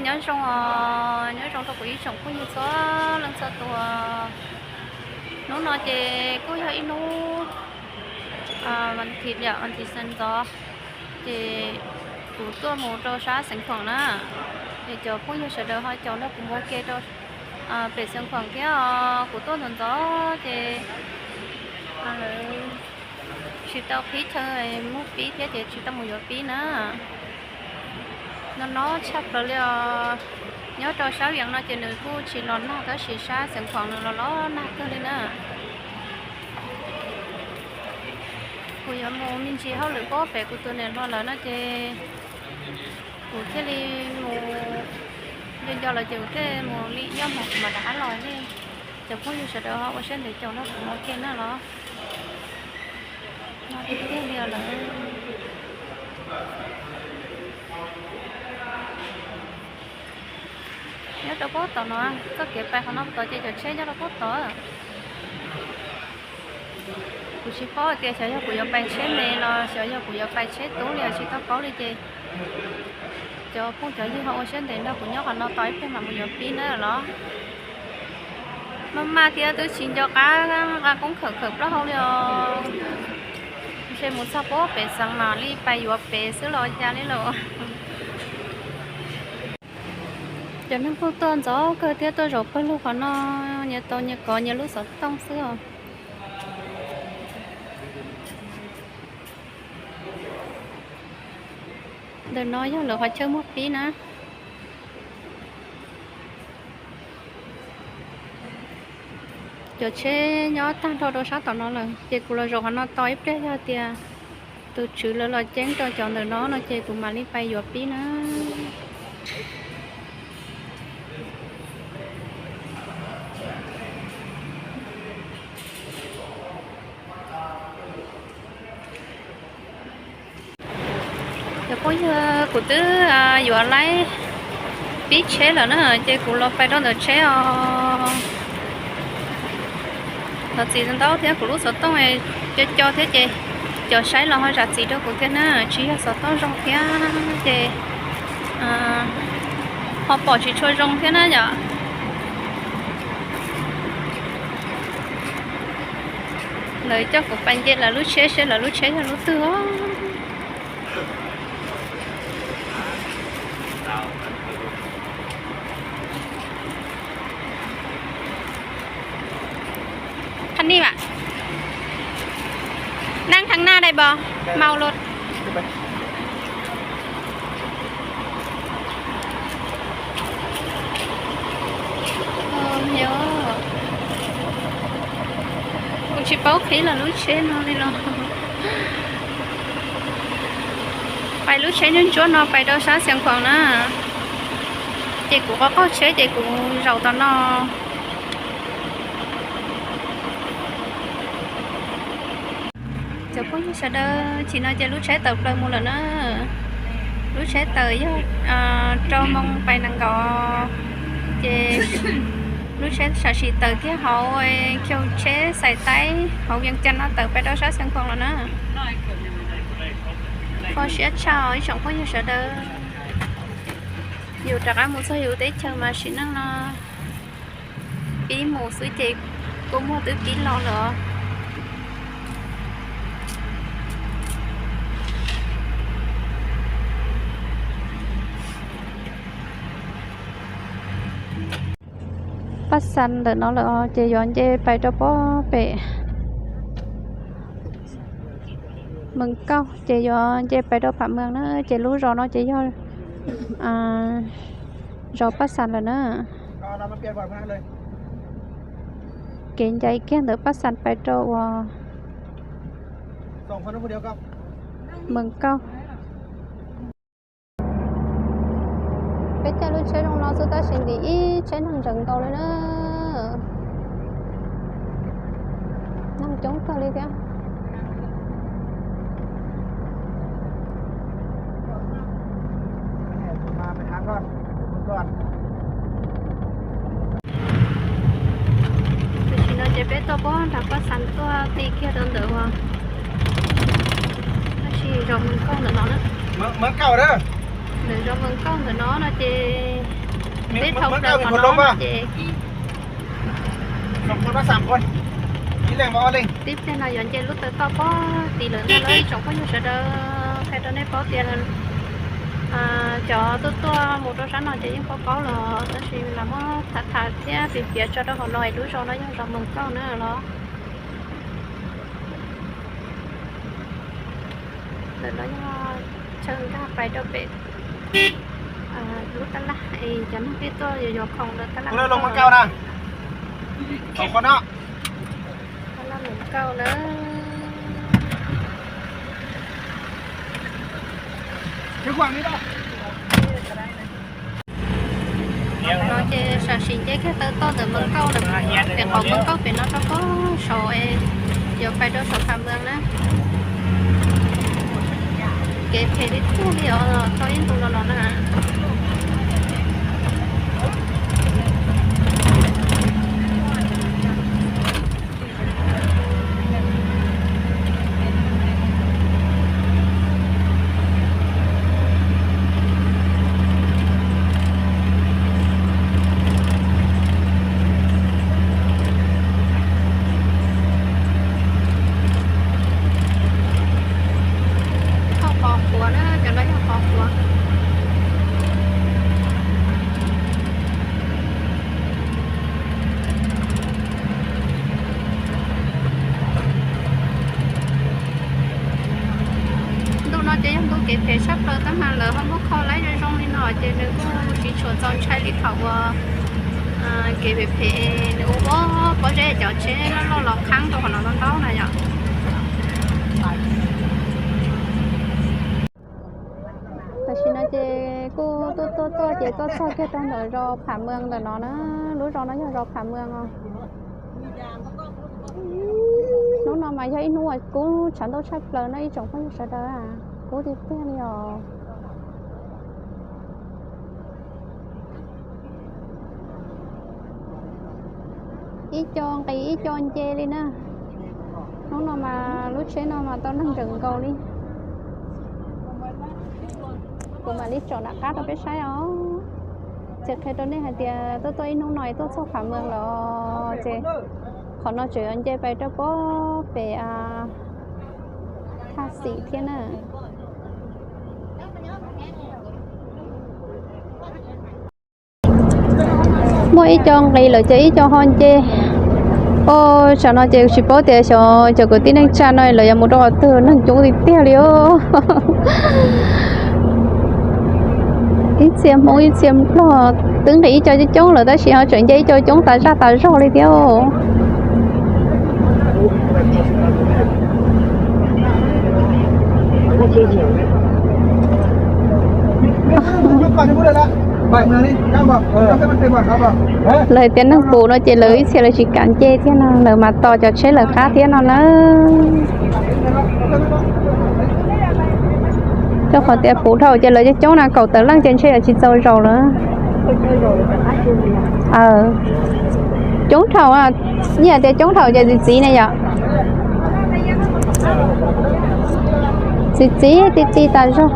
Nyob zoo os, nyob zoo rau kuv ib tsoom phooj ywg txhua leej txhua tus. Hnub no ces kuj yog ib hnub vas thiv, vas thiv sawv ntxov, ces kuv tuaj mus rau sab Xeev Khuam na, ces cov phooj ywg sawv daws ho caum nrog kuv mus ua ke rau pem Xeev Khuam thiab os. Kuv tuaj ntxov ntxov ces lawv tsis tau qhib chaw muag pib thiab ces tsis tau mus yuav pib na. No no tshaj plaws li os. Nyob rau sab Vias no ces nws kuj tsis los nag tab sis sab Xeev Khuam nws los los nag kawg li na. Kuv yuav mus me ntsis hauj lwm pem kuv tus niam hluas lawm no ces kuv thiaj li mus nco nco lawm ces kuv thiaj mus li ib ob hmos kuv mam rov qab los li. Cov phooj ywg sawv daws ho ua siab ntev caum nrog kuv mus ua ke na los. No tiag tiag li lawm. Nyob rau pem tod no, txoj kev pais qhov no tod ces cov tsheb nyob rau pem tod. Kuv tsis paub hais tias xyov yog kuv yuav pais tsheb me los xyov yog kuv yuav pais tsheb tub li los tsis tau paub li ces cov phooj cov ywg ho ua siab ntev nrog kuv nyob qhov no tos ib pliag mam mus yuav pib na los. Maj maj thiab twb tsis nco qab nqa koob khawm khawm plaub hau li os. Ntshe mus txog pem xeev mam li pais yuav pem xwb los cas li lawm. Cov neeg kuj tuaj ntxov kawg thiab tuaj zaum pawg lug qhov no, nyias tau nyias kov nyias lub xov tooj xwb os. Ntawm no yog lawv qhov chaw muag pib na. Cov tsheb nyob tag nrho rau sab tom no lawm ces kuv los zaum qhov no tos ib pliag yog tias tus tswv lawv los ceeb rau cov ntawm no no ces kuv mam li pais yuav pib na. Cov phooj ywg, kuv twb yuav laib pib tsheb lawm na ces kuv los pais rau ntawm tsheb os. Los txim ntau thiab kuv lub xov tooj co co thiab ces cov saib los ho zam txim rau kuv thiab na, tsis yog xov tooj zoo thiab ces ho pom tsis tshua zoo thiab na yom. Lawv coj kuv pais nce lawv lub tsheb seb lawv lub tsheb yog lub twg os. Thab nej mam nab thab naj dai bos, mau los. Kuv tsis paub qhib lawv lub tsheb no li los. Pais lub tsheb ntsuab ntsuab no pais rau sab Xiav Khuam na, ces kuv qaug qaug tsheb ces kuv zaum tom no. Cov phooj ywg sawv daws, chim no ces lub tsheb tawm plaws mus lawm na. Lub tsheb tawm yog rau moo pais nees nkaum, ces lub tsheb sam sim tawm kiag hauv khau tsheb Xais Taib hauv Vias Cas no tawm pais rau sab Xiav Khuam lawm na. Kho siab tshaj ib tsoom phooj ywg sawv daws. Yus rov qab mus txog yus teb chaws mas sim neej no pib mus xwb ces kua muag twb pib lo lawm os. Paj Xas ntawm no lawm os, ces yuav nce pais rau pob pem Mees Kauj, ces yuav nce pais rau Pham Mees na, ces lub zos no ces yog zos Paj Xas lawm na. Kev ncaim kiag ntawm Paj Xas pais rau uas Mees Kauj. Peb caij lub tsheb zoo no xwb tab sis ntim ib tsheb neeg ntsees nkaus li na. Neeg coob kawg li thiab. Tam sim no ces peb tuaj pob nram Paj Xas tuaj ti kiag rau ntawm uas tab sis zos Mees Kauj ntawm no na. Ntawm zos Mws Kauj ntawm no no ces peb dhau plaws qhov no ces tib pliag no yuav nce lub taw toj pob tid lawm ntag lauj ib tsoom phooj ywg sawv daws. Qhia rau nej paub tias cov tuaj tuaj mus rau sab no ces yeej paub paub los tab sis lam muab tham tham thiab piav piav tso rau hauv no es lub zos no yog zos Mws Kauj na los. Ntawm no yog chaw nkag pais rau pem lub tab laj es cov neeg pheej tuaj yuav yuav khoom ntawm tab laj Mws Kauj na. Tab laj Mws Kauj na. No ces sam sim nce kiag taw toj ntawm Mws Kauj ntawm pem qhov Mws Kauj pem no rau pem saud es yuav pais rau saum Pham Mws na. Kev phem li tiag li os, tau ib ntus los los na. Qhov quav na, cov no yog qhov quav. Ntu no ces yog ntu kev phem tshaj plaws tab mas lawv ho muab kho laib zoo zoo li no ces nws kuj tsis tshua txaus ntshai li thaum uas kev phem phem nws ua ua pob zeb cov tsheb loj loj los qhab rau qhov no ntau ntau na yom. Tam sim no ces kuj tuaj tuaj tuaj ces tuaj txog kiag rau ntawm zos Pham Mws ntawm no na. Lub zos no yog zos Pham Mws os. Hnub no mas yog ib hnub uas kub tshav ntuj tshaj plaws no ib tsoom phooj ywg sawv daws, kub tiag tiag li os. Ib co nqis ib co nce li na. Hnub no mas lub tsheb no mas tau neeg ntseem nkaus li. Kuv mam li tsom nram qab rau peb saib os. Ces qhia rau nej hais tias tuaj tuaj ib hnub no es tuaj txog Pham Mws lawm ces qhov no tseem yuav nce pais rau pob pem Thaj Xim thiab na. Muaj ib co nqis lawm ces ib co ho nce. Oj, tsam no ces tsis paub tias xyov cov kwv tij neej tsa no lawv yuav mus rau qhov twg, neeg coob tiag tiag li os. Ib txhia Hmoob ib txhia Nplog, twb nqis ib co coob coob lawm tab sis ho tseem nce ib co coob tas zaj tas zog li thiab. Lawv hais tias neeg puv no ces lawv ib txhia lawv tsis kam nce thiab no, lawv mas tos cov tsheb lawv qab thiab no na. Rau qhov tias puv dhau ces lawv coob coob na, kaum tawm leej ces ntshe yuav tsis txaus zaus lawm. Coob dhau, yeej hais tias coob dhau ces txiv txiv ne yom. Txiv txiv ti ti tas zog.